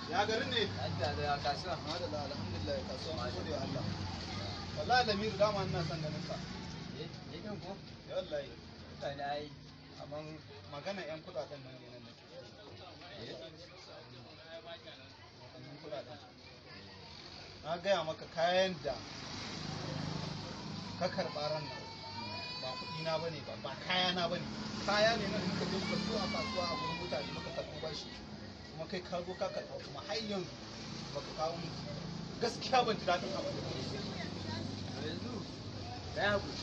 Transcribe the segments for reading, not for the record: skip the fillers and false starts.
Ya garin ne? Lafiya da ya kasuwa. Madalla, alhamdulillah, kasuwa mun gode wa Allah. Wallahi Lamiru, dama ina son ganin ka. Eh, ni kan ko? Eh, wallahi. Mutane ai. Amma magana yan kudaden nan ne nan nake. Eh? Yan kudaden. Na gaya maka kayan da ka karɓa ran nan ba kuɗi na bane ba, ba kaya na bane. Kaya ne nan muka je muka siyo a kasuwa a gurin mutane, muka karɓo bashi. Kuma kai ka zo ka karɓa, kuma har yanzu baka kawo mu. Gaskiya ban ji daɗin abin da kake yi. To yanzu ka yi hakuri.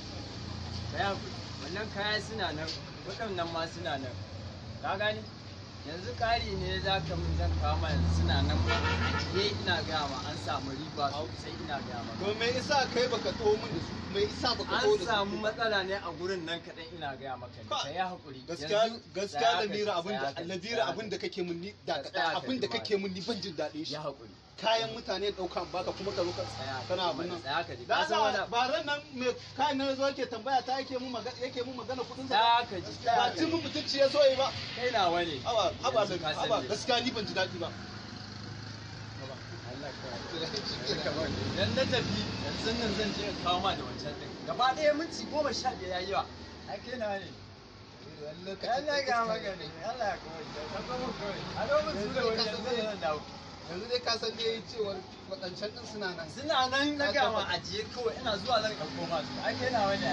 Ka yi hakuri. Wannan kaya suna nan, waɗannan ma suna nan. Ka gane? Yanzu ƙari ne za ka min, zan kawo ma, yanzu suna nan ajiye, ina gaya ma an samu riba sosai, ina gaya ma. To me isa kai baka taho min da su? Me isa baka taho An da su? samu matsala ne a gurin nan kaɗan, ina gaya maka ne. Ka yi hakuri. Gaskiya Yanzu gaskiya tsaya ka ji, Lamira, abin da tsaya ka ji, Lamira, tsaya ka abin da ji. kake mun ni da Ka tsaya ka abin da ji ma. kake mun ni ban jin daɗin shi. Ya hakuri. Kayan mutane ɗauka in baka, kuma ka zo ka Tsaya ka kana ji abin mana, nan. tsaya ka ji. Da Ka san wani Allah abu? ba ran nan me kayan nan zo yake tambaya ta, yake mun magana, yake mun magana kuɗin sa. Tsaya ka ji, tsaya Ba ka cin ji. mun mutunci ya so yi ba. Kai nawa ne. Haba haba Yanzu ka san haba, me. gaskiya ni ban ji daɗi ba. Allah ka. Idan na tafi yanzu nan zan je in kawo ma da wancan din. Gaba ɗaya minti 15 ya yi yawa. Ai kai nawa ne. Allah ga maka ne. Allah ya kawai. Ka kawo kawai. A zo mun su da wani, yanzu zan dawo. Yanzu dai ka san dai cewar waɗancan ɗin suna nan. Suna nan, na gama ajiye kawai, ina zuwa zan ɗauko masu. Ai kai nawa ne.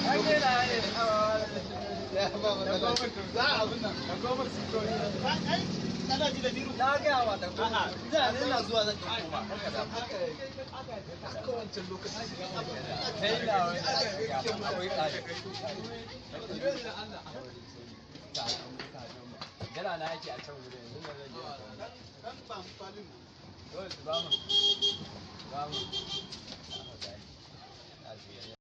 Ai kai nawa ne. Ya ba matsala. Za a abin nan. Ɗauko mun su kawai. Ai kana ji da biru. Na gaya ma ɗauko mun A'a. su. Ina nan, ina zuwa zan ɗauko ma. Kar ka damu. Haka wancan lokaci. Kai nawa ne. Akwai ƙari. Jira na yake a can gurin, yanzu nan zan je in kawo. Dan ba mu kwalin nan. Dole su ba mu. Ba mu.